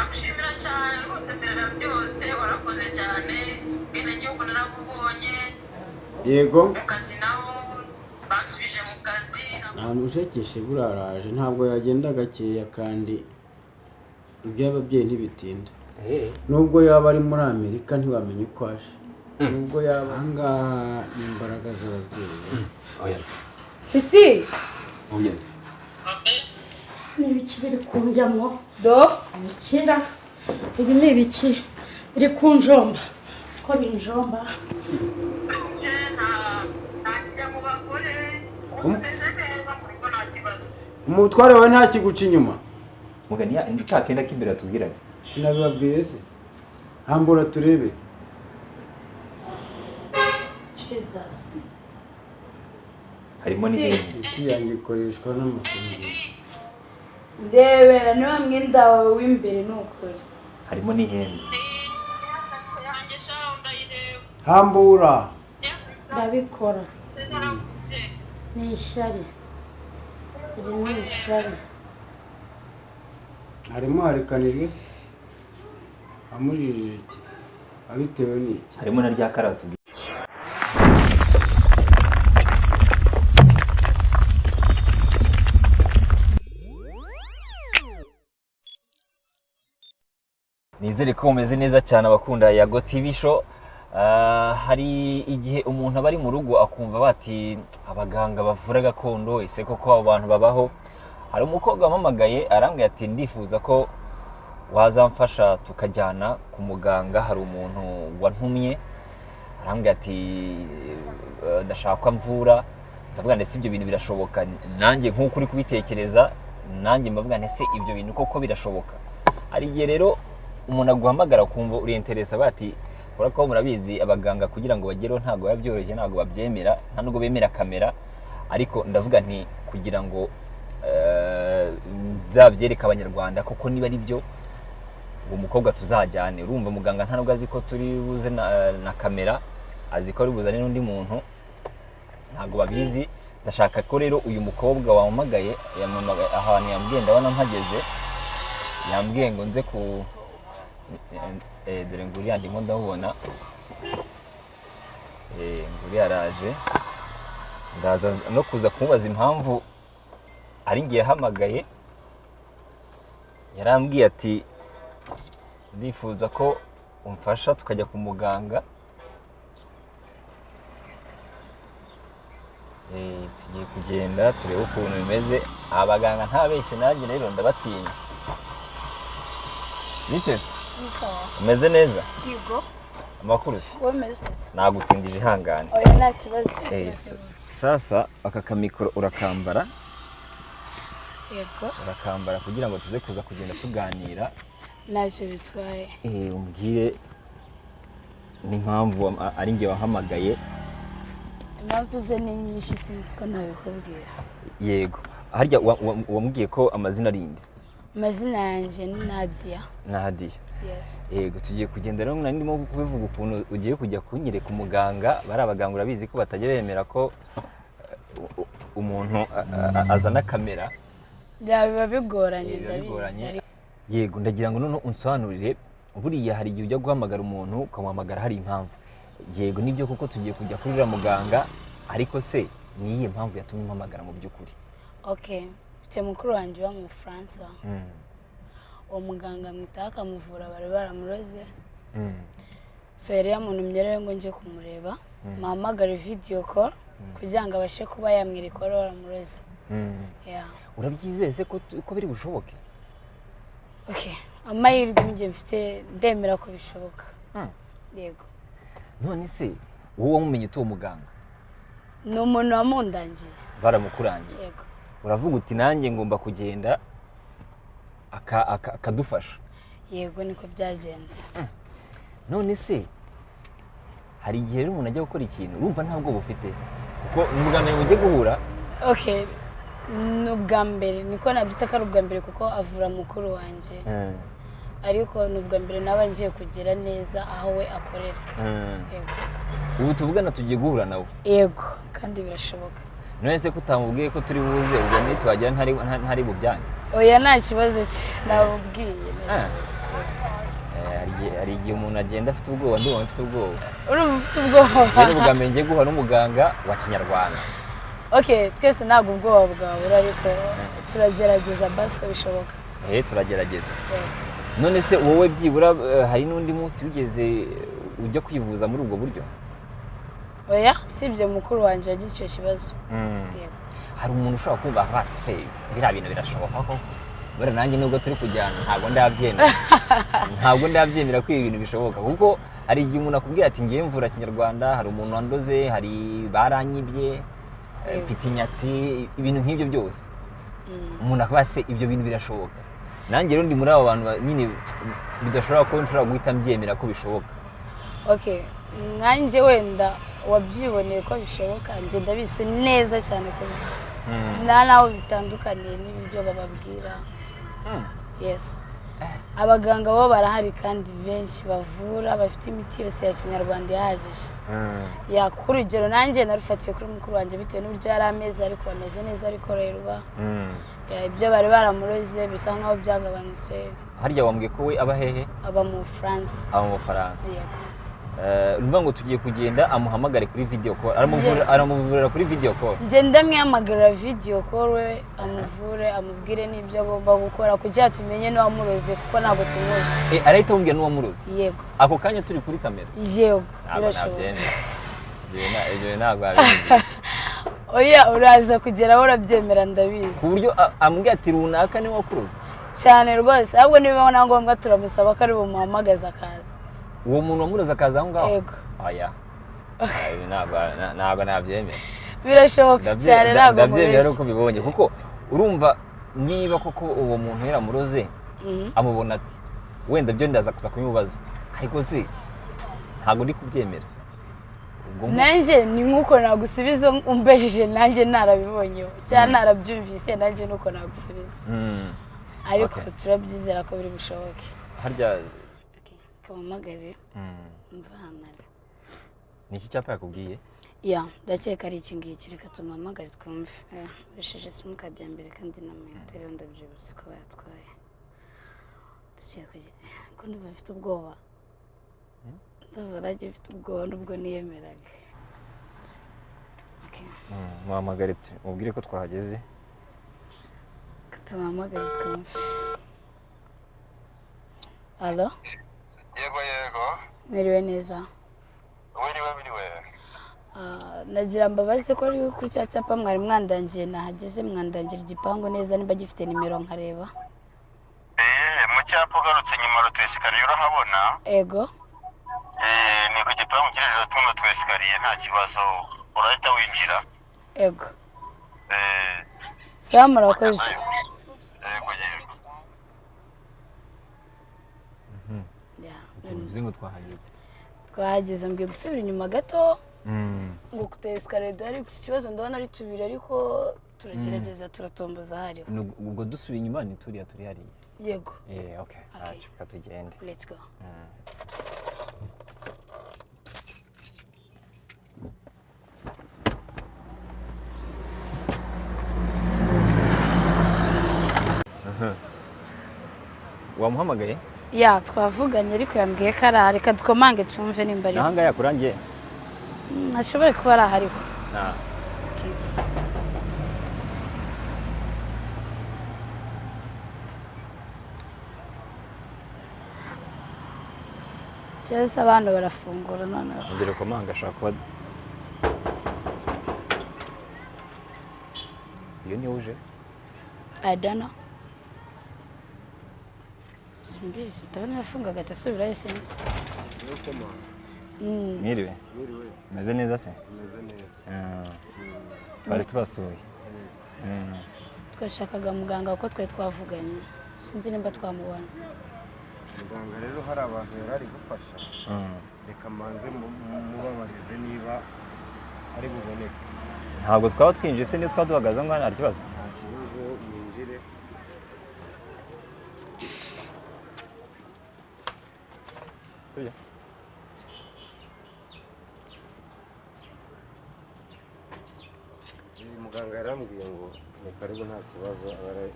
Ndagushimira cyane rwose, nderera byose warakoze cyane. Ubwenegihugu narabubonye. Yego. Mu kazi naho bansubije mu kazi. Ntabwo ushekeshe, buraraje, ntabwo yagenda gakeya, kandi iby'ababyeyi ntibitinda. Nubwo yaba ari muri Amerika, ntiwamenya uko aje, nubwo yaba ahangaha, ni imbaraga z'ababyeyi. Oya. Sisi. Oya. Ni ibiki biri kunjyamo? Do. Ibikira, ibi ni ibiki biri kunjomba, ko binjomba? Nta kijya mu bagore, ubu tumeze neza mu rugo, nta kibazo. Umutware wawe ntakiguca inyuma? Mugani ya ni ka kenda k'imbere yatubwiraga. Sinabibabwiye se? Hambura turebe. Jesus. Harimo Si. n'ihembe. Imiti yanjye ikoreshwa n'amasengesho. Ndebera niba mwenda wawe w'imbere, ni ukuri. Harimo n'ihembe. Amaso yanjye shaho ndayireba. Hambura. Ndabikora. Naraguze. Ni ishyari, iri ni ishyari. Harimo harekanijwe se? Amujijije iki? Abitewe n'iki? Harimo na rya kara batubwira. Nizere ko mumeze neza cyane, abakunda Yago TV Show. Hari igihe umuntu aba ari mu rugo akumva bati abaganga bavura gakondo, ese koko abo bantu babaho? Hari umukobwa wampamagaye arambwira ati: "Ndifuza ko wazamfasha tukajyana ku muganga, hari umuntu wantumye." Arambwira ati: "Ndashaka ko amvura." Ndavuga ndetse ibyo bintu birashoboka? Nanjye nk'uko uri kubitekereza, nanjye mbavuga nti: "Ese ibyo bintu koko birashoboka?" Hari igihe rero umuntu aguhamagara ukumva uri intéressé, bati kubera ko murabizi, abaganga kugira ngo bagereho ntabwo biba byoroshye, ntabwo babyemera, nta nubwo bemera kamera. Ariko ndavuga nti kugira ngo nzabyereke Abanyarwanda koko niba ari byo, uwo mukobwa tuzajyane. Urumva muganga nta nubwo azi ko turi buze na kamera, azi ko ari buzane n'undi muntu, ntabwo babizi. Ndashaka ko rero uyu mukobwa wampamagaye, yampamagaye ahantu yambwiye, ndabona mpageze. Yambwiye ngo nze ku dore ngo uriya ndimo ndamubona. Nguriya araje, ndaza no kuza kumubaza impamvu ari ngiye yahamagaye. Yarambwiye ati: "Ndifuza ko umfasha tukajya ku muganga." Tugiye kugenda turebe ukuntu bimeze. Abaganga ntabeshye, nanjye rero ndabatinya. Biteze umeze neza? Yego. Amakuru se? Wowe umeze ute se? Nagutindije, ihangane. Oya, nta kibazo. Sasa aka kamikoro urakambara. Yego. Urakambara kugira ngo tuze kuza kugenda tuganira. Ntacyo bitwaye. Umbwire n'impamvu ari njye wahamagaye. Impamvu ze ni nyinshi, sinzi ko ntabikubwira. Yego, harya wambwiye ko amazina ari inde? Amazina yanjye ni Nadia. Nadia? Yes. Yego, tugiye kugenda rero. Nari ndimo kubivuga ukuntu ugiye kujya kunyereka umuganga. Bari abaganga urabizi ko batajya bemera ko umuntu azana kamera. Biba bigoranye. Biba Ndabizi. bigoranye. Ariko Yego, ndagira ngo noneho unsobanurire. Buriya hari igihe ujya guhamagara umuntu, ukamuhamagara hari impamvu. Yego, nibyo kuko tugiye kujya kuri uriya muganga, ariko se ni iyihe mpamvu yatumye umpamagara mu by'ukuri? Okay, mfite mukuru wanjye uba mu Bufaransa. Uwo muganga amwitaho, akamuvura, bari baramuroze. So yari yamuntumye rero ngo njye kumureba, muhamagare video call kugira ngo abashe kuba yamwereka wari waramuroze. Yeah. Urabyizeye se ko biri bushoboke? Okay, amahirwe njye mfite, ndemera ko bishoboka. Yego. None se wowe wamumenye ute uwo muganga? Ni umuntu wamundangiye. Baramukurangiye? Yego. Uravuga uti nanjye ngomba kugenda akadufasha. Yego, niko byagenze. None se hari igihe rero umuntu ajya gukora ikintu, urumva nta bwoba ufite, kuko ni ubwa mbere mugiye guhura? Okay, ni ubwa mbere, niko nabyita ko ari ubwa mbere, kuko avura mukuru wanjye, ariko ni ubwa mbere naba ngiye kugera neza aho we akorera. Yego. Ubu tuvugana tugiye guhura nawe? Yego, kandi birashoboka. None se ko utamubwiye ko turi buze, ubwo nituhagera ntari bubyange? Oya, nta kibazo cye, nabubwiye, nta kibazo. Hari igihe umuntu agenda afite ubwoba, ndumva mfite ubwoba. Urumva ufite ubwoba? Rero ubwa mbere ngiye guhura n'umuganga wa kinyarwanda. Okay, twese ntabwo ubwoba bwabura, ariko turagerageza basi ko bishoboka. Turagerageza. None se wowe byibura hari n'undi munsi wigeze ujya kwivuza muri ubwo buryo? Oya, usibye mukuru wanjye wagize icyo kibazo. Yego. Hari umuntu ushobora kumva ati se biriya bintu birashoboka koko? Buriya nanjye nubwo turi kujyana ntabwo ndabyemera. Ntabwo ndabyemera ko ibi bintu bishoboka, kuko hari igihe umuntu akubwira ati ngiye mvura kinyarwanda, hari umuntu wandoze, hari baranyibye, mfite inyatsi, ibintu nk'ibyo byose. Umuntu akavuga se ibyo bintu birashoboka. Nanjye rero ndi muri abo bantu nyine bidashobora ko nshobora guhita mbyemera ko bishoboka. Okay, nkanjye wenda wabyiboneye ko bishoboka, njye ndabizi neza cyane ko nta naho bitandukaniye n'ibyo bababwira. Yes. Abaganga bo barahari kandi benshi bavura, bafite imiti yose ya kinyarwanda ihagije. Ya, kuko urugero nanjye narufatiye kuri mukuru wanjye bitewe n'uburyo yari ameze, ariko ameze neza, ariko rerwa. Ya, ibyo bari baramuroze bisa nkaho byagabanutse. Harya wambwiye ko we aba hehe? Aba mu Bufaransa. Aba mu Bufaransa. Yego. Urumva ngo tugiye kugenda amuhamagare kuri video call. Aramuvurira kuri video call. Njye ndamwihamagarira video call, we amuvure, amubwire n'ibyo agomba gukora kugira tumenye n'uwamuroze, kuko ntabwo tumuzi. Arahita amubwira n'uwamuroze? Yego. Ako kanya turi kuri kamera? Yego, birashoboka. Ibyo ntabwo nabyemera. Oya, uraza kugeraho urabyemera, ndabizi. Ku buryo amubwira ati runaka niwe wakuroze? Cyane rwose, ahubwo niba na ngombwa turamusaba ko ari bumuhamagaze akaza. Uwo muntu wamuroze akaza aho ngaho? Yego. Oya. Ntabwo nabyemera. Birashoboka cyane, ntabwo ndabyemera mubeshya. uko bibonye, kuko urumva niba koko uwo muntu yaramuroze amubona ati wenda byo ndaza kuza kubimubaza, ariko se ntabwo ndi kubyemera. Nanjye ni nk'uko nagusubiza umbejije, nanjye narabibonyeho cyangwa narabyumvise, nanjye nuko nagusubiza, ariko turabyizera ko biri bushoboke. Harya kamuhamagare mvanare. Ni iki cyapa yakubwiye? Ya, ndakeka ari iki ngiki, reka tumuhamagare twumve. Nkoresheje simukadi ya mbere kandi na mayinite, rero ndabyibutse ko bayatwaye. Tugiye kujya ko ndumva mfite ubwoba, ndumva nanjye mfite ubwoba nubwo niyemeraga. Muhamagare mubwire ko twahageze. Reka tumuhamagare twumve. Alo? Yego yego. Mwiriwe neza? Wiriwe wiriwe. Nagira mbabazi ko ari kuri cya cyapa mwari mwandangiye, nahageze, mwandangira igipangu neza niba gifite nimero nkareba. Mu cyapa ugarutse inyuma rutu esikariye urahabona? Ego. Ni ku gipangu kiri hejuru tuno tu esikariye, nta kibazo urahita winjira. Ego. Sawa, murakoze. Yego yego. Bivuze ngo twahageze. Twahageze, mbwiye gusubira inyuma gato ngo ku esikariye duhari, gusa ikibazo ndabona ari tubiri, ariko turagerageza turatomboza hariho. Ubwo dusubiye inyuma ni turiya turi hariya. Yego. Okay. Ntacyo, reka tugende. Let's go. Wamuhamagaye? Ya, twavuganye ariko yambwiye ko ari aha, reka dukomange twumve nimba ari. Naho ngaha yakurangiye? Ntashobora kuba ari aha ariko. Cyose abantu barafungura noneho. Ongera ukomanga, ashobora kuba iyo niyo uje. I don't know. Simbizi, ndabona yafunga agahita asubirayo, sinzi. Mwiriwe. Umeze neza se? Umeze neza. Twari tubasuye. Twashakaga muganga kuko twari twavuganye, sinzi nimba twamubona. Muganga rero hari abantu yari ari gufasha, reka mbanze mubabarize niba ari buboneke. Ntabwo twaba twinjiye se, niyo twaduhagaze ngo nta kibazo? Nta kibazo, mwinjire. Muganga yarambwiye ngo ni karibu nta kibazo,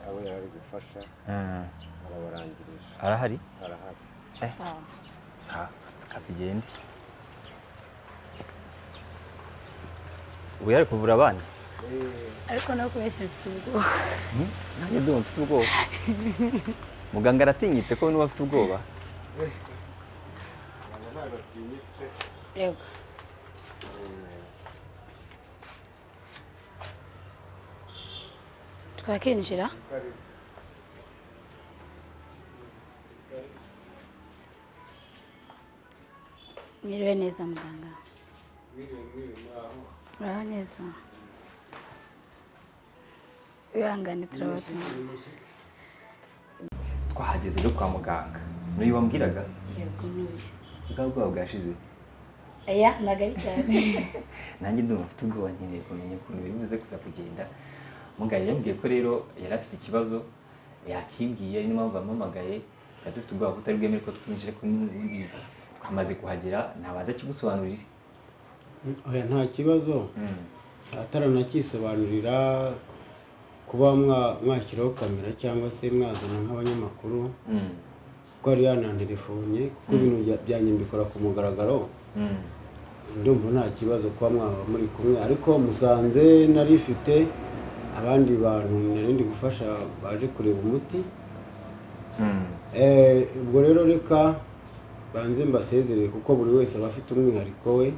abo yari ari gufasha Arabarangirije. Arahari? Arahari. Sawa. Sawa, katugende. Ubu yari kuvura abana? Ariko no kubeshya mfite ubwoba. Nanjye ndumva mfite ubwoba. Muganga aratinyitse ko nuba afite ubwoba. Ntabwo ntabwo atinyitse. Yego. Twakinjira? Mwiriwe neza muganga. Muraho neza. Wihangane turabatumye. Twahageze rero kwa muganga. N'uyu wambwiraga? Yego n'uyu. Bwa bwoba bwashize. Oya, ntabwo ari cyane. Nanjye ndumva mfite ubwoba, nkeneye kumenya ukuntu biri buze kuza kugenda. Muganga yambwiye ko rero yari afite ikibazo, yakimbwiye, niyo mpamvu bampamagaye. Twari dufite ubwoba ko utari bwemere ko twinjira, ko n'ubundi twamaze kuhagera, ntabanza akigusobanurire. Oya, nta kibazo. Ataranakisobanurira, kuba mwashyiraho kamera cyangwa se mwazana nk'abanyamakuru, kuko yari yanantelefonnye, kuko ibintu byanjye mbikora ku mugaragaro. Ndumva nta kibazo kuba mwaba muri kumwe, ariko musanze nari mfite abandi bantu nari ndi gufasha baje kureba umuti. Ubwo rero reka banze mbasezerere, kuko buri wese aba afite umwihariko we.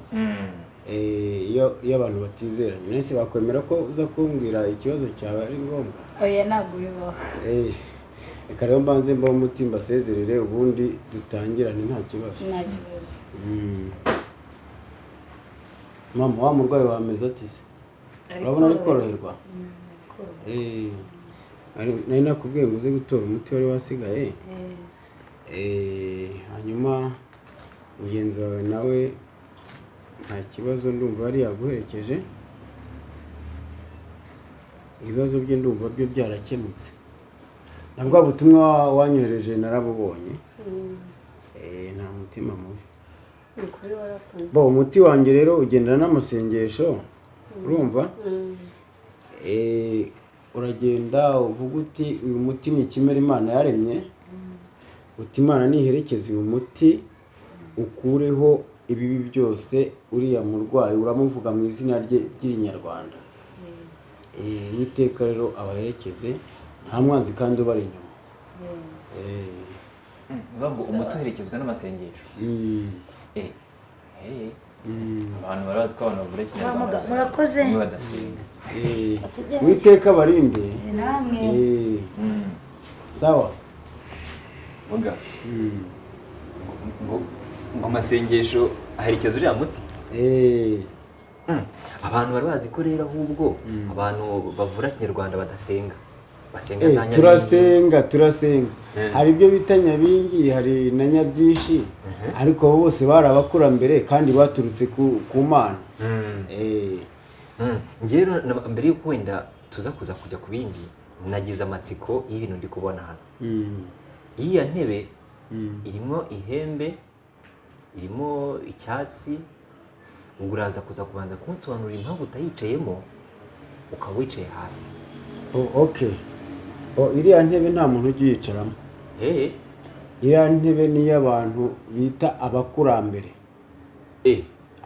Iyo abantu batizeranye, nese bakwemera ko uza kumbwira ikibazo cyawe ari ngombwa? Oya, ntabwo bibaho. Reka rero mbanze mbaho umuti mbasezerere, ubundi dutangirane nta kibazo. Nta kibazo. Mama, wa murwayi wameze ate se? Urabona ari koroherwa? Nari nakubwiye ngo uze gutora umuti wari wasigaye. Hanyuma mugenzi wawe nawe nta kibazo, ndumva yari yaguherekeje. Ibibazo bye ndumva byo byarakemutse, na bwa butumwa wanyohereje narabubonye. Nta mutima mubi. Ukuri warakoze. Bo umuti wanjye rero ugendana n'amasengesho, urumva? Uragenda uvuga uti uyu muti ni ikimera Imana yaremye, uti Imana niherekeze uyu muti ukureho ibibi byose uriya murwayi, uramuvuga mu izina rye ry'Irinyarwanda. Uwiteka rero abaherekeze, nta mwanzi kandi ubari inyuma. Bivuga ngo umuti uherekezwa n'amasengesho. Abantu bari bazi ko abantu bavura ikinyarwanda Murakoze. bamwe badasenga. Uwiteka abarinde. Namwe. Sawa. Vuga. Ngo amasengesho aherekeza uriya muti. Abantu bari bazi ko rero ahubwo abantu bavura ikinyarwanda badasenga. Basenga za nyabingi. Turasenga. Hari ibyo bita nyabingi, hari na nyabyishi, ariko abo bose bari abakurambere kandi baturutse ku Mana. Njye rero mbere yuko wenda tuza kuza kujya ku bindi, nagize amatsiko y'ibintu ndi kubona hano. Iriya ntebe irimo ihembe, irimo icyatsi, ubwo uraza kuza kubanza kunsobanurira impamvu utayicayemo ukaba wicaye hasi. Okay. Iriya ntebe nta muntu ujya uyicaramo. Iriya ntebe ni iy'abantu bita abakurambere.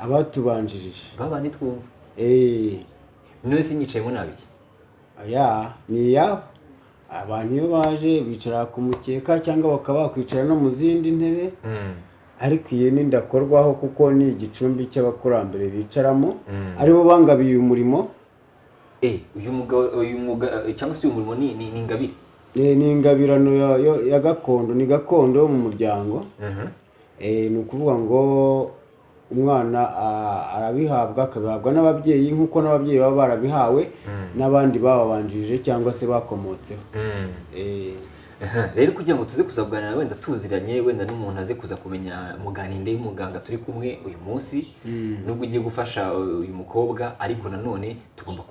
Abatubanjirije. Babandi twumva. None se nyicayemo nabiki? Oya, ni iyabo. Abantu iyo baje bicara ku mukeka cyangwa bakaba bakwicara no mu zindi ntebe, ariko iyi ni ndakorwaho kuko ni igicumbi cy'abakurambere bicaramo, aribo bangabiye uyu murimo. Uyu mwuga cyangwa se uyu murimo ni ingabire. Ni ingabirano ya gakondo, ni gakondo yo mu muryango. Ni ukuvuga ngo umwana arabihabwa, akabihabwa n'ababyeyi nk'uko n'ababyeyi baba barabihawe n'abandi bababanjirije cyangwa se bakomotseho. Rero kugira ngo tuze kuza kuganira wenda tuziranye, wenda n'umuntu aze kuza kumenya muganinde y'umuganga turi kumwe uyu munsi, nubwo ugiye gufasha uyu mukobwa, ariko nanone tugomba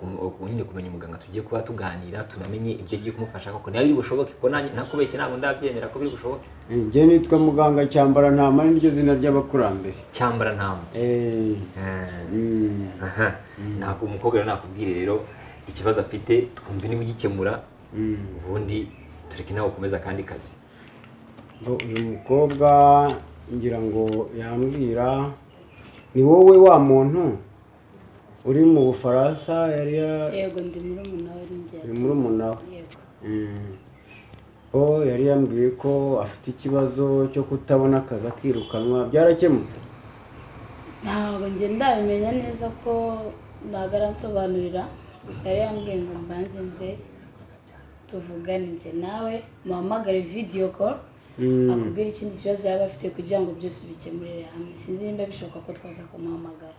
nyine kumenya umuganga tugiye kuba tuganira, tunamenye ibyo agiye kumufasha koko niba biri bushoboke, ko ntakubeshye ntabwo ndabyemera ko biri bushoboke. Njye nitwa muganga Cyambara Ntama, niryo zina ry'abakurambere. Cyambara Ntama. Ntabwo umukobwa rero nakubwire rero ikibazo afite, twumve niba ugikemura, ubundi tureke nawe ukomeza akandi kazi. Ngo uyu mukobwa ngira ngo yambwira ni wowe wa muntu uri mu Bufaransa yari Yego, ndi murumuna we, ni njye. Uri murumuna we? Yego. O yari yambwiye ko afite ikibazo cyo kutabona akazi akirukanwa, byarakemutse? Ntabwo njye ndabimenya neza ko ntabwo aransobanurira, gusa yari yambwiye ngo mbanze nze tuvugane njye nawe, muhamagare video call, akubwire ikindi kibazo yaba afite kugira ngo byose ubikemurire hamwe. Sinzi nimba bishoboka ko twaza kumuhamagara.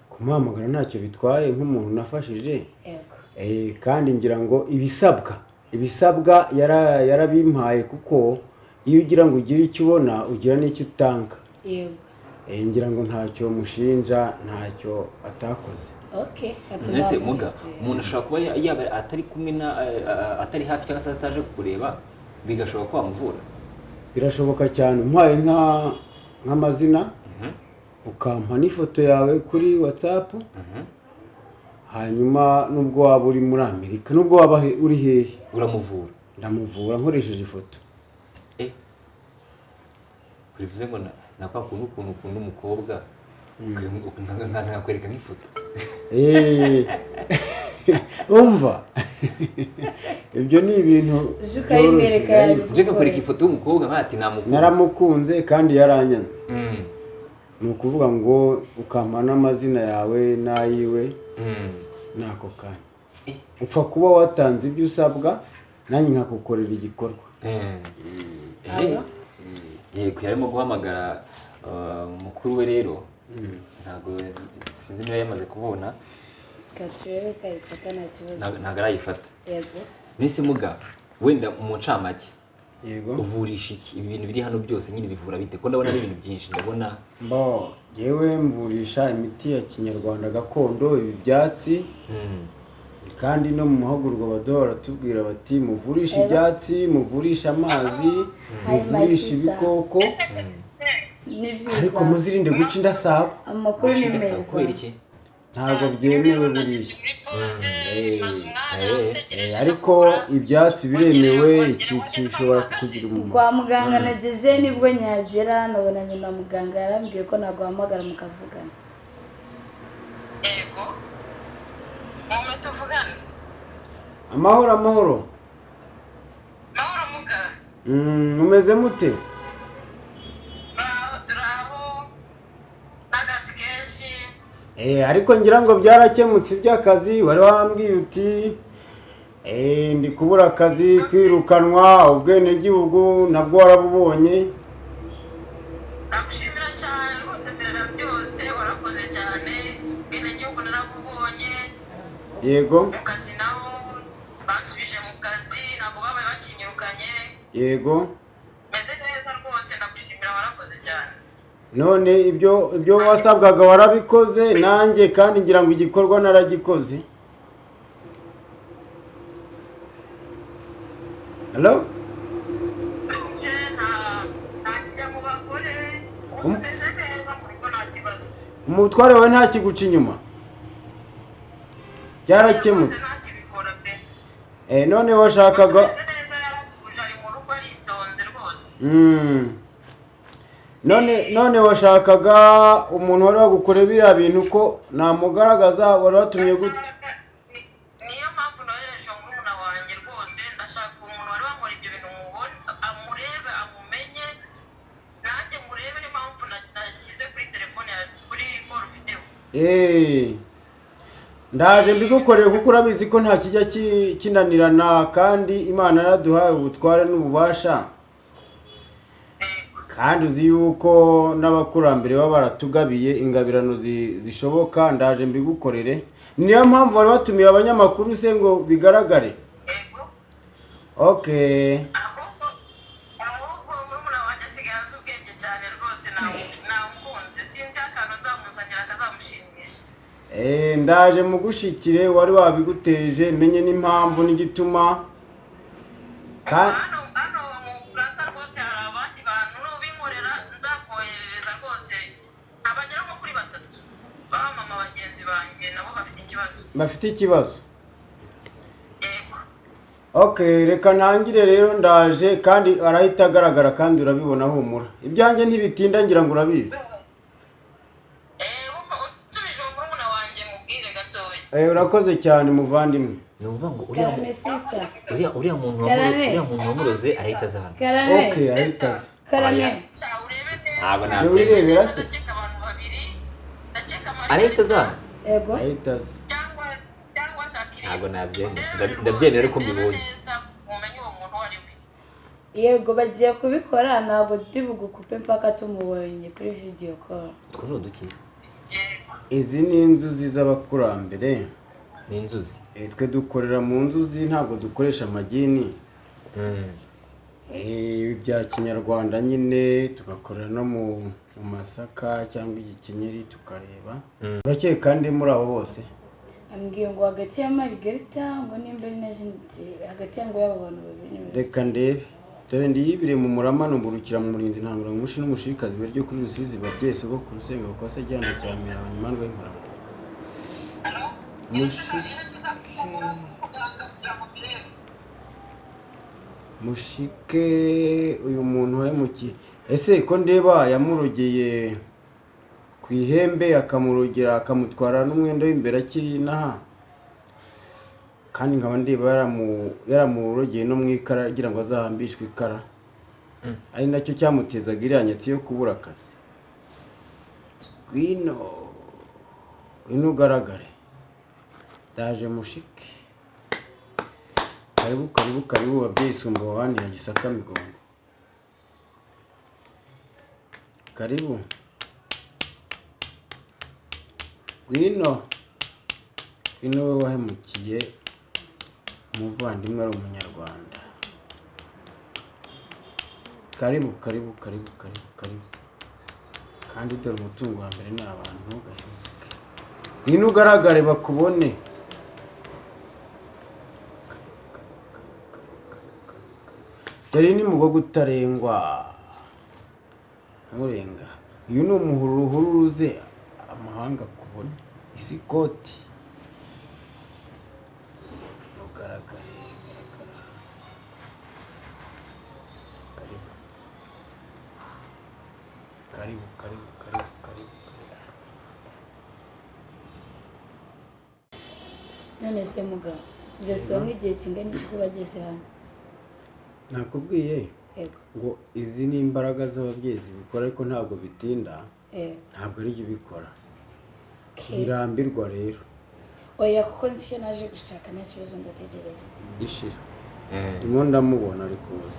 Kumuhamagara ntacyo bitwaye nk'umuntu nafashije. Yego. Kandi ngira ngo ibisabwa yarabimpaye, kuko iyo ugira ngo ugire icyo ubona ugira n'icyo utanga. Yego. Ngira ngo ntacyo mushinja, ntacyo atakoze. Okay. Mbese muga umuntu ashobora kuba yaba atari kumwe na atari hafi cyangwa se ataje kukureba, bigashoboka ko wamuvura? Birashoboka cyane, umpaye nk'amazina ukampa n'ifoto yawe kuri WhatsApp, hanyuma nubwo waba uri muri Amerika, nubwo waba uri hehe, uramuvura? Ndamuvura nkoresheje ifoto. Bivuze ngo na kwa kuntu ukuntu ukunda umukobwa, nkaza nkakwereka nk'ifoto. Umva, ibyo ni ibintu Uje ukayimwereka byoroshye. yabikora. Nje nkakwereka ifoto y'umukobwa nkati namukunze. Naramukunze kandi yaranyanze. Ni ukuvuga ngo ukampa n'amazina yawe n'ayiwe n'ako kanya. Upfa kuba watanze ibyo usabwa, nanjye nkagukorera igikorwa. Yego, yarimo guhamagara mukuru we rero, ntabwo sinzi niba yamaze kubona. Reka turebe ko ayifata, nta kibazo. Ntabwo arayifata. Yego. Mbese muga, wenda mu ncamake, Yego. uvurisha iki? Ibi bintu biri hano byose nyine bivura bite? Ko ndabona ari ibintu byinshi, ndabona. Bo, yewe mvurisha imiti ya kinyarwanda gakondo, ibi byatsi. Kandi no mu mahugurwa baduha baratubwira bati muvurishe ibyatsi, muvurishe amazi, Hi, my muvurishe sister. ibikoko, Ni byiza. ariko muzirinde guca indasago. Amakuru ni meza. Kubera iki? Ntabwo byemewe buriya. Ariko ibyatsi biremewe, iki gishobora kukugira umumaro. Kwa muganga nageze nibwo nyagera, nabonanye na muganga, yarambwiye ko naguhamagara mukavugana. Yego, mume tuvugane. Amahoro, amahoro. Mahoro muga. Mumeze mute? Turaho n'akazi kenshi. Ariko ngira ngo byarakemutse iby'akazi wari wambwiye uti ndi kubura akazi, kwirukanwa, ubwenegihugu nabwo warabubonye. Ndagushimira cyane rwose, nderera byose warakoze cyane, ubwenegihugu narabubonye. Yego. Mu kazi naho bansubije mu kazi, ntabwo babaye bakinyirukanye. Yego. Meze neza rwose, ndagushimira, warakoze cyane. None ibyo wasabwaga warabikoze, nanjye kandi ngira ngo igikorwa naragikoze. Hello? Nje nta kijya mu bagore, ubu tumeze neza mu rugo, nta kibazo. Umutware wawe ntakiguca inyuma, byarakemutse? Rwose ntakibikora pe. None washakaga Tumeze neza, yaratuje, ari mu rugo aritonze rwose. None washakaga umuntu wari wagukorera biriya bintu ko namugaragaza, wari watumye gute? Niyo mpamvu nohereje murumuna wanjye rwose, ndashaka umuntu wari wankora ibyo bintu mubone, amurebe, amumenye, nanjye murebe. Niyo mpamvu nashyize kuri telefone yawe, kuri call ufiteho. Ndaje mbigukorere, kuko urabizi ko nta kijya kinanirana, kandi Imana yaraduhaye ubutware n'ububasha, kandi uzi yuko n'abakurambere baba baratugabiye ingabirano zishoboka. Ndaje mbigukorere. Niyo mpamvu wari watumiye abanyamakuru se ngo bigaragare? Yego. Okay. Ahubwo murumuna wanjye asigaye azi ubwenge cyane rwose, namukunze, sinzi akantu nzamuzanira akazamushimisha. Ndaje mugushikire wari wabiguteje, menye n'impamvu n'igituma. Hano mu Bufaransa rwose hari abandi bantu nubinkorera nzakoherereza rwose, abagera nko kuri batatu b'abamama bagenzi banjye nabo bafite ikibazo. Bafite ikibazo? Yego. Okay, reka ntangire rero, ndaje kandi arahita agaragara kandi urabibona, humura, ibyanjye ntibitinda, ngira ngo urabizi. Wumva unsubije uwo murumuna wanjye mubwire gatoya. Urakoze cyane muvandimwe. Ni ukuvuga ngo uriya Karame sister. Uriya muntu Karame. uriya muntu wamuroze arahita aza hano. Karame. Okay, arahita aza. Karame. Sha, urebe neza. Ntabwo Jya nabyemera. wirebera se. Ndakeka abantu babiri, ndakeka Arahita aza hano. Yego. Arahita aza. cyangwa Jacqueline. Ntabwo nabyemera. Undebere Ndabyemera rwose, ariko ndebe mbibonye. neza mumenye uwo muntu uwo ari we. Yego, bagiye kubikora, ntabwo turi bugukupe mpaka tumubonye kuri video call. Utwo ni uduki? Izi ni inzuzi z'abakurambere. Ni inzuzi. Twe dukorera mu nzuzi, ntabwo dukoresha amagini. Ibi bya kinyarwanda nyine, tugakorera no mu masaka cyangwa igikenyeri tukareba. Urakeka ndi muri abo bose? Ambwiye ngo hagati ya Margarita ngo nimba ari na Jeanette, hagati ya ngo y'abo bantu babiri ni Reka ndebe. Dore ndiyibire mu murama, numburukira mu murinzi, ntangura umushi n'umushikazi beryo kuri Rusizi, babyeyi sogokuru usenga kuko se gihano cya miraba nyimandwa y'imparama. Mushike uyu muntu wahemukiye, ese ko ndeba yamurogeye ku ihembe, akamurogera akamutwara n'umwenda w'imbere akiri inaha, kandi nkaba ndeba yaramurogeye no mu ikara agira ngo azahambishwe ikara, ari nacyo cyamutezaga iriya nyatsi yo kubura akazi. Ngwino, ngwino ugaragare, ndaje mushike. Karibu, karibu, karibu babyeyi sumba wabandi ya Gisaka Migongo. Karibu, ngwino, ngwino wowe wahemukiye umuvandimwe ari umunyarwanda. Karibu, karibu, karibu, karibu, karibu. Kandi dore umutungo wa mbere ni abantu, ntugahemuke. Ngwino ugaragare bakubone. Dore ni mugogo utarengwa, nturenga. Uyu ni umuhururu uhuruze amahanga kubone, isi koti. Ugaragare, garagara. Karibu, karibu, karibu, karibu, karibu. None se mugabo, birasaba nk'igihe kingana iki kuba ageze hano? Nakubwiye Yego. ngo izi ni imbaraga z'ababyeyi zibikora, ariko ntabwo bitinda. Ntabwo ari byo ubikora. Birambirwa rero. Oya, kuko nzi icyo naje gushaka, nta kibazo, ndategereza. Ishira. Ndimo ndamubona ari kuza.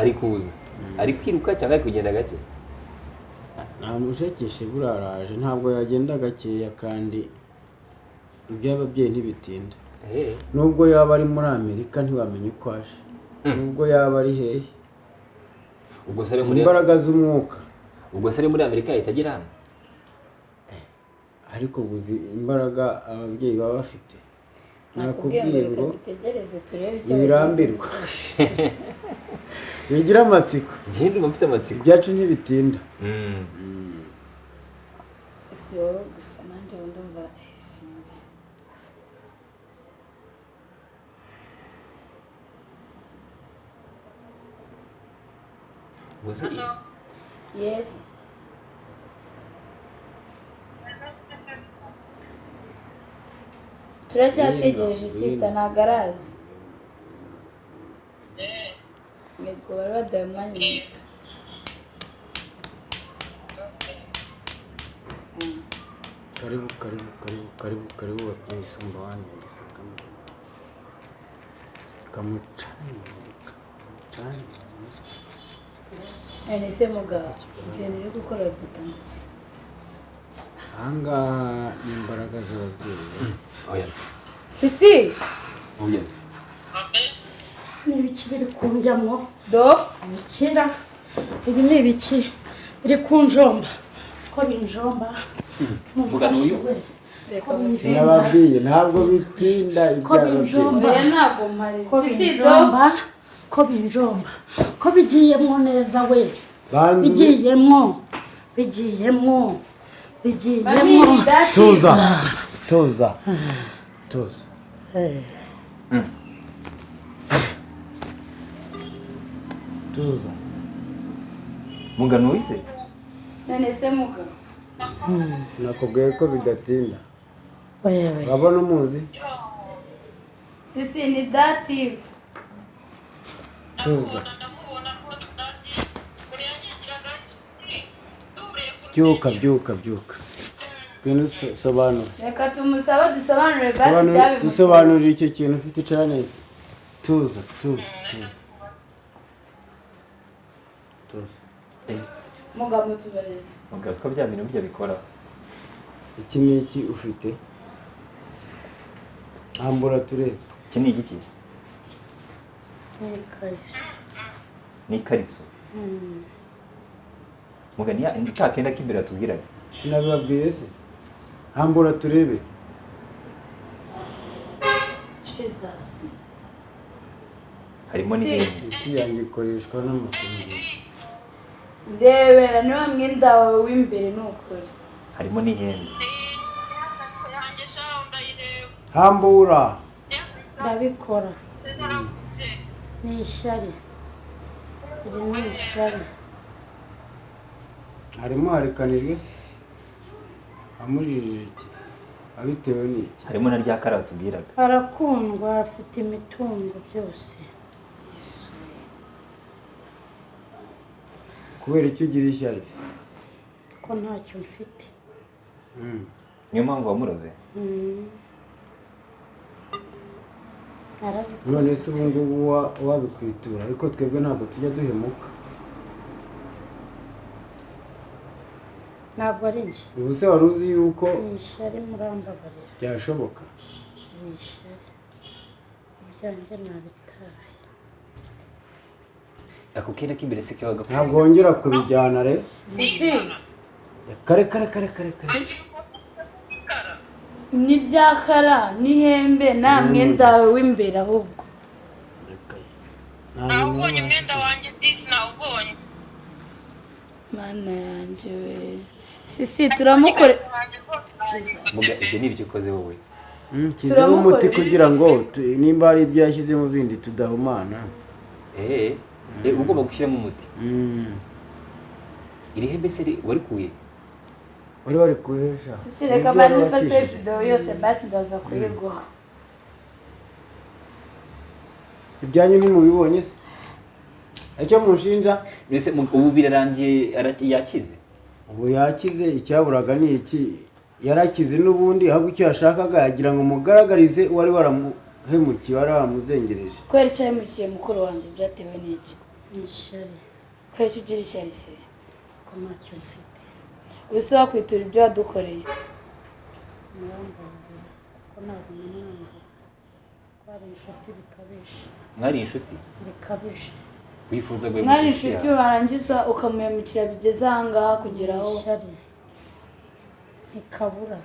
Ari kuza. Ari kwiruka cyangwa ari kugenda gake? Namushekeshe buraraje, ntabwo yagenda gakeya kandi iby'ababyeyi ntibitinda. Nubwo yaba ari muri Amerika ntiwamenya uko aje. Nubwo yaba ari hehe. Ubwo se ari muri Imbaraga z'umwuka. Ubwo se ari muri Amerika yahita agera hano? Ariko uzi imbaraga ababyeyi baba bafite. Nakubwiye ngo Nakubwiye reka ngo dutegereze turebe icyo wirambirwa. bagiye kudufasha. Wigira amatsiko. Njye ndumva mfite amatsiko. Ibyacu ntibitinda. Si wowe gusa, nanjye ubu ndumva sinzi. Gusa Yes. Turacyategereje sister, ntabwo araza. Yego, bari baduhaye umwanya muto. Karibu, karibu, karibu, karibu, karibu babyeyi sumba wabandi ya Gisaka Migongo. Kamucane, kamucane. None se mugabo, ibyo bintu uri gukora babyita ngo iki? Ahangaha ni imbaraga z'ababyeyi. Oya. Sisi! Oya. Ni ibiki biri kunjyamo? Do? Ibikira. Ibi ni ibiki biri kunjomba? Ko binjomba? Vuga n'uyu. Reka gusimba. Nababwiye ntabwo bitinda Ko iby'ababyeyi. binjomba. Oya, ntabwo mpari. Ko Sisi do? binjomba. Ko binjomba. Ko bigiyemwo neza we. Banzu Bigiyemwo. Bigiyemwo. Bigiyemwo. Mami, dati. Tuza. Tuza. Tuza. Tuza. Mugano wise. None se muga? Sinakubwiye ko bidatinda. Wewe. Urabona umuzi? Sisi ni dative. Tuza. Byuka byuka byuka. Ngwino sobanura. Reka tumusabe dusobanure basi Sobanura, icyabimuteye. dusobanurire icyo kintu ufite, icara neza. Tuza, tuza, tuza. Tuza. Muga mutubarize. Mugabo siko bya bintu burya bikora. Iki ni iki ufite? Ambura turebe. Iki ni igiki? Ni ikariso. Ni ikariso. Muga ni ka kenda k'imbere yatubwiraga. Sinabibabwiye se? Hambura turebe. Jesus. Harimo Si. n'ihembe. Imiti yanjye ikoreshwa n'amasengesho. Ndebera niba mwenda wawe w'imbere ni ukuri. Harimo n'ihembe. Hambura. Ndabikora. Ni ishyari. Iri ni ishyari. Harimo harekanijwe se? Amujijije iki? Abitewe n'iki? Harimo na rya kara batubwiraga. Arakundwa, afite imitungo byose. Kubera icyo ugira ishyari se? Ko ntacyo mfite. Niyo mpamvu wamuroze. Narabikoze. None se ubu ngubu wabikwitura, ariko twebwe ntabwo tujya duhemuka. Ntabwo ari njye. Ubu se wari uzi yuko Ni ishyari, murambabarira. byashoboka? Ni ishyari. Ibyanjye nabitaye. Ako kenda k'imbere se kabaga. Ntabwo wongera kubijyana rero. Sisi Kare kare kare kare kare. ni ryakara n'ihembe nta mwenda wawe w'imbere ahubwo. Nawubonye umwenda wanjye disi, nawubonye. Mana yanjye we. Sisi turamukore. Muga ibyo ni ibyo ukoze wowe. Nshyizemo umuti Turamukoresha. kugira ngo nimba hari ibyo yashyizemo bindi tudahumana. Uba ugomba gushyiramo umuti. Iri hembe se warikuye? Wari warikuhesha. Sisi reka mbanze mfate video yose basi ndaza kuyiguha. Ibyanyu ntimubibonye se? Icyo munshinja? Mbese ubu birarangiye, yakize? Ubu yakize, icyaburaga ni iki? Yarakize n'ubundi, ahubwo icyo yashakaga yagira ngo mugaragarize uwari waramuhemukiye, wari waramuzengereje. Kubera icyo yahemukiye mukuru wanjye byatewe n'iki? Ni ishyari. Kubera icyo ugira ishyari se? Ko ntacyo mfite. Ubu se wakwitura ibyo wadukoreye? Murambabarira. Ko ntabwo namwanga. Twari inshuti bikabije. Mwari inshuti? Bikabije. Wifuza guhemukira Mwari inshuti inshuti yawe? warangiza ukamuhemukira bigeze ahangaha kugeraho. Ishyari. Ntikabura.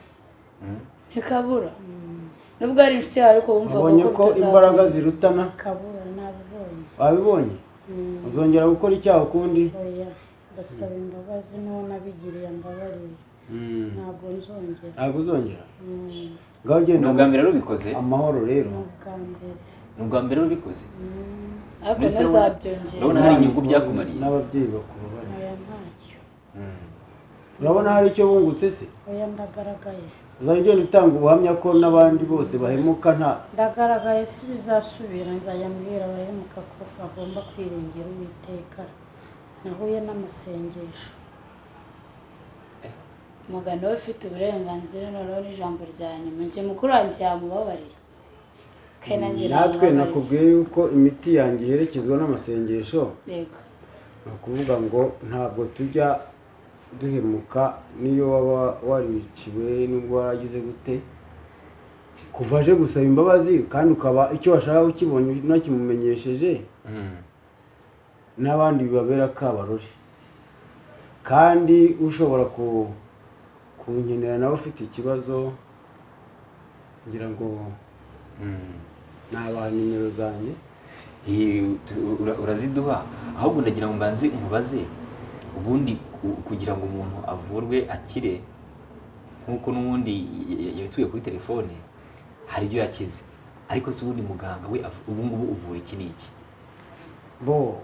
Ntikabura. Nubwo ari inshuti yawe ariko wumvaga Wabonye ko ko bitazakunda. imbaraga zirutana? Ntikabura, nabibonye. Wabibonye? Uzongera gukora icyaha ukundi? Oya, ndasaba imbabazi n'uwo nabigiriye ambabariye. Ntabwo nzongera. Ntabwo uzongera? Ngaho ugenda. Ni ubwa mbere rubikoze? Amahoro rero. Ni ubwa mbere. Ni ubwa mbere rubikoze? Ariko Mbese ntuzabyongere. urabona hari inyungu byakumariye? N'ababyeyi bakubabarira. Oya, ntacyo. Urabona hari icyo bungutse se? Oya, ndagaragaye. Uzajya ugenda utanga ubuhamya ko n'abandi bose bahemuka nta Ndagaragaye, si bizasubira. Nzajya mbwira abahemuka ko bagomba kwiringira Uwiteka. Nahuye n'amasengesho. Mugano we ufite uburenganzira noneho n'ijambo rya nyuma. Njye mukuru wanjye yamubabariye. Kandi nanjye Natwe namubabariye. nakubwiye yuko imiti yanjye iherekezwa n'amasengesho. Yego. Ni ukuvuga ngo ntabwo tujya duhemuka, niyo waba wariciwe nubwo waragize gute, kuva aje gusaba imbabazi kandi ukaba icyo washaka ukibonye unakimumenyesheje, n'abandi bibabera kabarore. Kandi ushobora kunkenera nawe ufite ikibazo, ngira ngo nabaha nimero zanjye. Uraziduha. Ahubwo ndagira ngo mbanze nkubaze, ubundi kugira ngo umuntu avurwe akire nk'uko n'ubundi yabituye kuri telefone, hari ibyo yakize, ariko se ubundi muganga we ubu ngubu uvura iki n'iki? Bo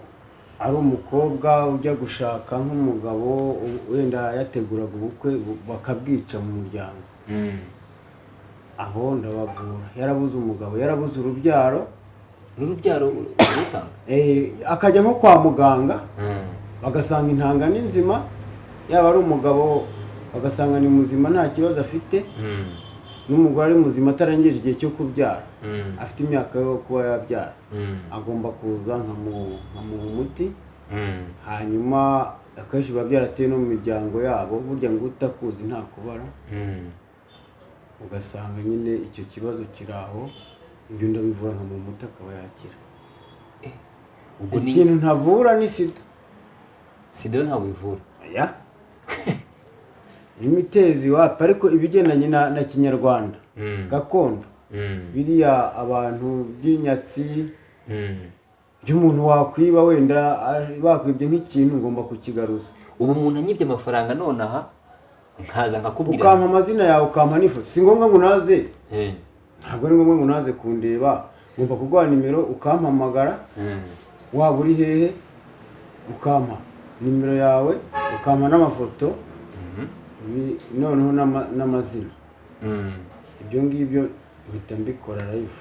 Ari umukobwa ujya gushaka nk'umugabo, wenda yateguraga ubukwe, bakabwica mu muryango, abo ndabavura. Yarabuze umugabo, yarabuze urubyaro. N'urubyaro urutanga? Akajya nko kwa muganga, bagasanga intanga ni nzima, yaba ari umugabo bagasanga ni muzima, nta kibazo afite, n'umugore ari muzima, atarengeje igihe cyo kubyara, afite imyaka yo kuba yabyara, agomba kuza nkamuha umuti. Hanyuma akenshi biba byarateye no mu miryango yabo, burya ngo utakuzi ntakubara. Ugasanga nyine icyo kibazo kiri aho, ibyo ndabivura, nkamuha umuti akaba yakira. Ubwo ni Ikintu ntavura ni sida. Sida yo ntabwo ivura? Oya, n'imitezi wapi. Ariko ibigendanye na kinyarwanda gakondo, biriya abantu by'inyatsi, by'umuntu wakwiba, wenda bakwibye nk'ikintu, ngomba kukigaruza. Ubu umuntu anyibye amafaranga nonaha, nkaza nkakubwira? Ukampa amazina yawe, ukampa n'ifoto. Si ngombwa ngo unaze, ntabwo ari ngombwa ngo unaze kundeba. Ngomba kuguha nimero ukampamagara, waba uri hehe, ukampa nimero yawe, ukampa n'amafoto, noneho n'amazina. Ibyo ngibyo mpita mbikora live.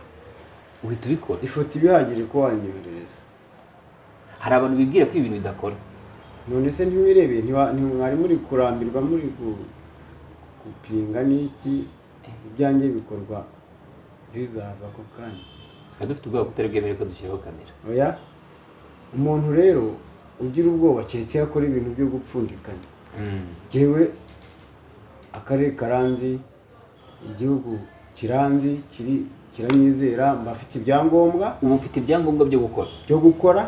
Uhita ubikora? Ifoto iba ihagije ko wanyoherereza. Hari abantu bibwira ko ibintu bidakora. None se ntiwirebeye? Ntimwari muri kurambirwa, muri gupinga n'iki? Ibyanjye bikorwa bizava ako kanya. Twari dufite ubwoba ko utari bwemere ko dushyiraho kamera. Oya, umuntu rero ugira ubwoba, keretse iyo akora ibintu byo gupfundikanya. Jyewe akarere karanzi, igihugu kiranzi, kiri kiranyizera, mba mfite ibyangombwa. Ubu ufite ibyangombwa byo gukora? Byo gukora.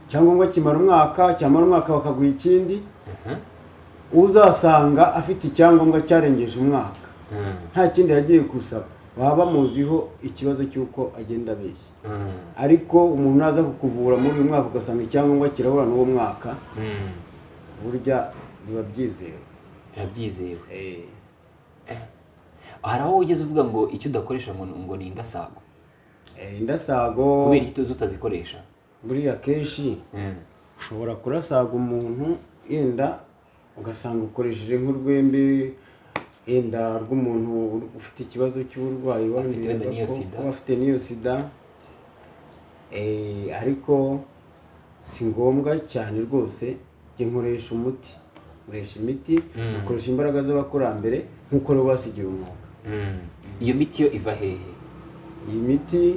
Icyangombwa kimara umwaka, cyamara umwaka bakaguha ikindi. Uzasanga afite icyangombwa cyarengeje umwaka, nta kindi yagiye gusaba, baba bamuziho ikibazo cy'uko agenda abeshya. Ariko umuntu naza kukuvura muri uyu mwaka, ugasanga icyangombwa kirahura n'uwo mwaka, burya biba byizewe. Biba byizewe. Hari aho wigeze uvuga ngo icyo udakoresha ngo ni indasago? Indasago. Kubera iki tuzi utazikoresha? Buriya kenshi ushobora kurasaga umuntu, yenda ugasanga ukoresheje nk'urwembe, yenda rw'umuntu ufite ikibazo cy'uburwayi, Afite wenda wanduraga n'iyo ko sida. kuba afite n'iyo sida. Ariko si ngombwa cyane rwose. Njye nkoresha umuti, nkoresha imiti, nkoresha imbaraga z'abakurambere nk'uko rero basigiye umwuga. Iyo miti yo iva hehe? Iyi miti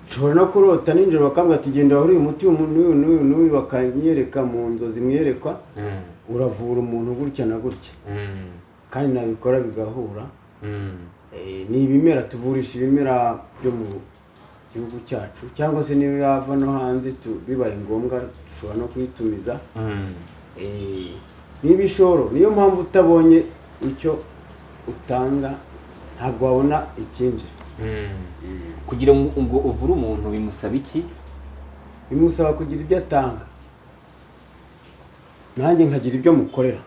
nshobora no kurota nijoro bakambwira ati: "Genda wahore uyu muti uyu n'uyu n'uyu n'uyu", bakanyereka mu nzozi mwerekwa, uravura umuntu gutya na gutya, kandi nabikora bigahura. Ni ibimera tuvurisha, ibimera byo mu gihugu cyacu, cyangwa se niyo yava no hanze, bibaye ngombwa dushobora no kuyitumiza. Ni ibishoro, niyo mpamvu utabonye icyo utanga ntabwo wabona icyinjira. Kugira ngo uvure umuntu bimusaba iki? Bimusaba kugira ibyo atanga, nanjye nkagira ibyo mukorera.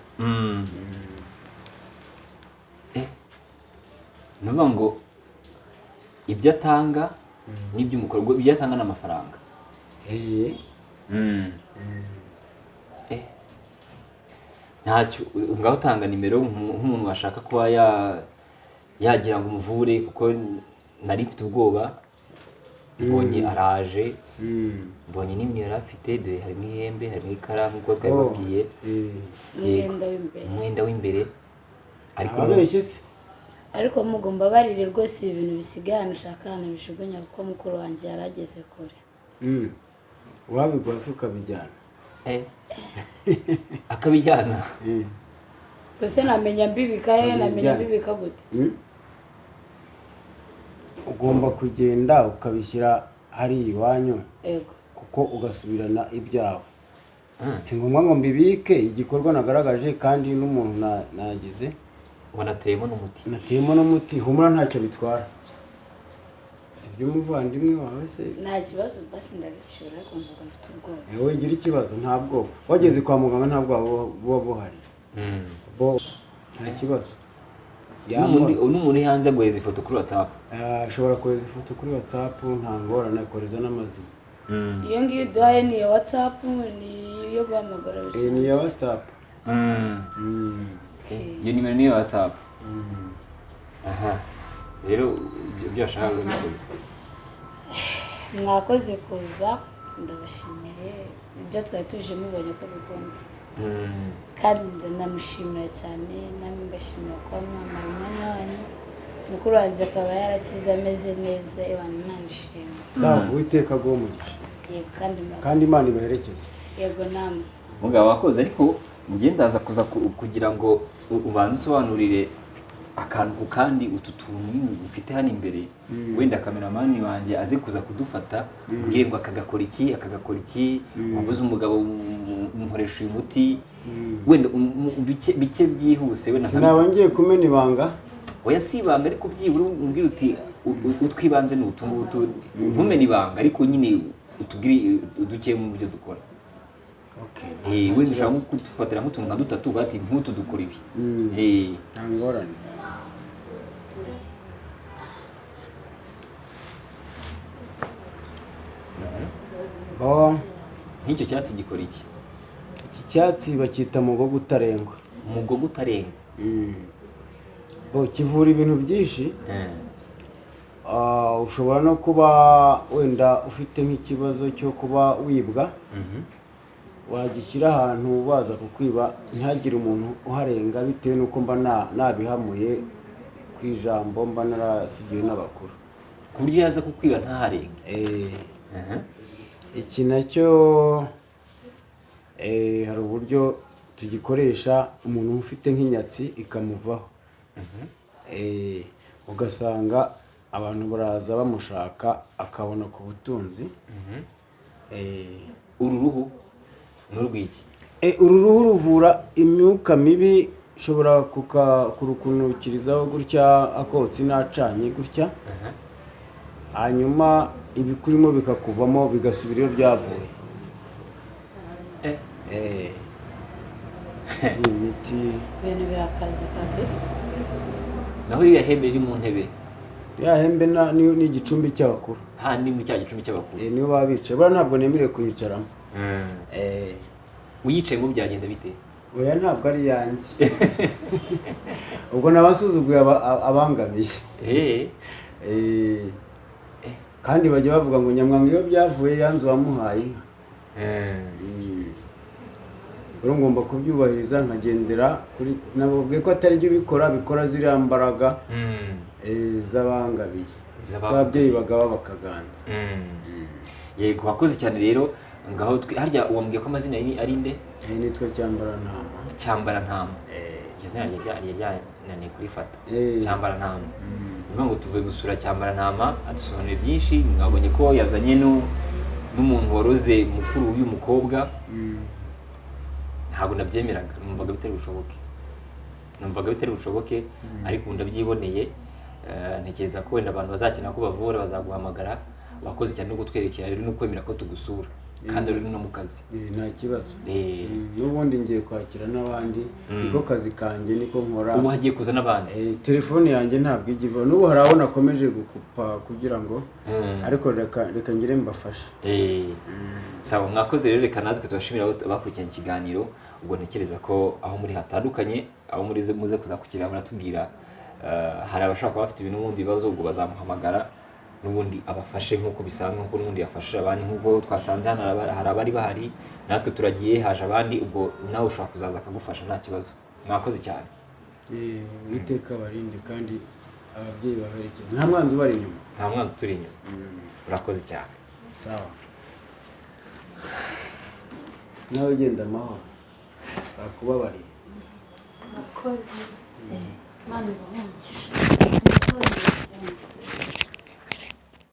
Ni ukuvuga ngo ibyo atanga n'ibyo umukora, ubwo ibyo atanga ni amafaranga? Ntacyo, ngaho utanga nimero nk'umuntu washaka kuba yagira ngo umuvure, kuko nari mfite ubwoba, mbonye araje, mbonye n'imwe yari afite, dore harimo ihembe, harimo ikaramu, nk'uko twabibabwiye. Umwenda w'imbere. Umwenda w'imbere, ariko Ababeshye se? Ariko mugomba barire rwose, ibi bintu bisigaye ahantu ushaka ahantu bishugunya, kuko mukuru wanjye yari ageze kure. Wabiguha se ukabijyana? Akabijyana. Gusa namenya mbibika he? Namenya Ukabijyana. mbibika gute? Ugomba kugenda ukabishyira hariya iwanyu, Yego. kuko ugasubirana ibyawe. Si ngombwa ngo mbibike igikorwa nagaragaje, kandi n'umuntu nagize. Wanateyemo n'umuti. Nateyemo n'umuti. Humura, ntacyo bitwara. Si iby'umuvandimwe wawe se? Nta kibazo, basi ndabicura, ariko mvuga mfite ubwoba. Wowe ugira ikibazo? Nta bwoba. Wageze kwa muganga nta bwoba buba buhari. Bo nta kibazo. N'umuntu uri hanze aguhereza ifoto kuri WhatsApp? Ashobora kohereza ifoto kuri WhatsApp, nta ngorane, akohereza n'amazina. Iyo ngiyo uduhaye ni iya WhatsApp, ni iyo guhamagara Ni iya bisanzwe? WhatsApp. Iyo nimero ni iya WhatsApp. Aha rero ibyo washakaga urabikoze. Mwakoze kuza, ndabashimiye. Ibyo twari tuje mubonye ko bikunze, kandi ndanamushimira cyane. Namwe mbashimira kuba mwamara umwanya wanyu, mukuru wanjye akaba yarakize ameze neza. Imana, Imana ishimwe. Sawa, Uwiteka aguhe umugisha. Yego, kandi murakoze. Kandi Imana ibaherekeze. Yego, namwe. Mugabo, wakoze, ariko njye ndaza kuza kugira ngo ubanze usobanurire akantu ku kandi utu tuntu nyine ufite hano imbere. Wenda cameraman wanjye aze kuza kudufata, umbwire ngo akagakora iki, akagakora iki, wabuze umugabo umukoresha uyu muti, wenda bike bike byihuse, wenda nka Sinaba ngiye kumena ibanga. Oya, si ibanga, ariko byibura umbwire uti utwibanze ni utu ngutu. Ntumene ibanga, ariko nyine utubwire uduke mu byo dukora. Wenda ushobora nko kudufatira nk'utuntu nka dutatu, bati nk'utu dukora ibi. Nta ngorane. Bo. Nk'icyo cyatsi gikora iki? Iki cyatsi bacyita mugogo utarengwa. Umugogo utarenga. Bo, kivura ibintu byinshi. Ushobora no kuba wenda ufite nk'ikibazo cyo kuba wibwa, wagishyira ahantu baza kukwiba ntihagire umuntu uharenga, bitewe n'uko mba nabihamuye ku ijambo mba narasigiwe n'abakuru. Ku buryo yaza kukwiba ntaharenge. Iki nacyo hari uburyo tugikoresha umuntu ufite nk'inyatsi ikamuvaho, ugasanga abantu baraza bamushaka, akabona ku butunzi. Uru ruhu ni urw'iki? Uru ruhu ruvura imyuka mibi. Ushobora kurukunukirizaho gutya akotsi n'acanye gutya, hanyuma ibikurimo bikakuvamo, bigasubira iyo byavuye. Ni imiti. Ibintu birakaze kabisa. Naho ririya hembe riri mu ntebe? Ya hembe ni igicumbi cy'abakuru. Handi muri cya gicumbi cy'abakuru. Nibo baba bicaye. Buriya ntabwo nemerewe kuyicaramo. Uyicayemo byagenda bite? Oya, ntabwo ari iyanjye. Ubwo nabasuzuguye abangamiye. Kandi bajya bavuga ngo nyamwanga iyo byavuye yanze uwamuhaye inka. Rero ngomba kubyubahiriza, nkagendera kuri nababwiye ko atari byo ubikora, bikora ziriya mbaraga z'abangabiye, Z'abangabiye. z'ababyeyi bagaba bakaganza. Yego, wakoze cyane rero. Ngaho harya wambwiye ko amazina ari nde? Nitwa Cyambarantama. Cyambarantama. Iryo zina ryananiye kurifata. Cyambarantama. Ni ukuvuga ngo tuvuye gusura Cyambarantama, adusobanuriye byinshi. Mwabonye ko yazanye n'umuntu waroze mukuru w'uyu mukobwa. Ntabwo nabyemeraga, numvaga bitari bushoboke, numvaga bitari bushoboke, ariko ubu ndabyiboneye. Ntekereza ko wenda abantu bazakenera ko bavura bazaguhamagara. Wakoze cyane no kutwerekera rero no kwemera ko tugusura kandi uri no mu kazi. Nta kibazo. N'ubundi ngiye kwakira n'abandi, niko kazi kanjye, niko nkora. Ubu hagiye kuza n'abandi. Telefone yanjye ntabwo ijya ivaho. N'ubu hari abo nakomeje gukupa kugira ngo, ariko reka ngire mbafashe. Sawa, mwakoze rero. Reka natwe tubashimira abo bakurikiranye ikiganiro. Ubwo ntekereza ko aho muri hatandukanye, aho muri muze kuzakukira muratubwira. Hari abashobora kuba bafite ibintu n'ubundi bibazo, ubwo bazamuhamagara n'ubundi abafashe nk'uko bisanzwe, nk'uko n'ubundi yafashije abandi, nk'uko twasanze hano hari abari bahari. Natwe turagiye, haje abandi, ubwo nawe ushobora kuzaza akagufasha, nta kibazo. Mwakoze cyane. Uwiteka abarinde kandi ababyeyi baberekeze, nta mwanzi ubari inyuma. Nta mwanzi uturi inyuma. Urakoze cyane. Sawa, nawe ugenda amahoro, bakubabariye. Murakoze, Imana ibahe umugisha.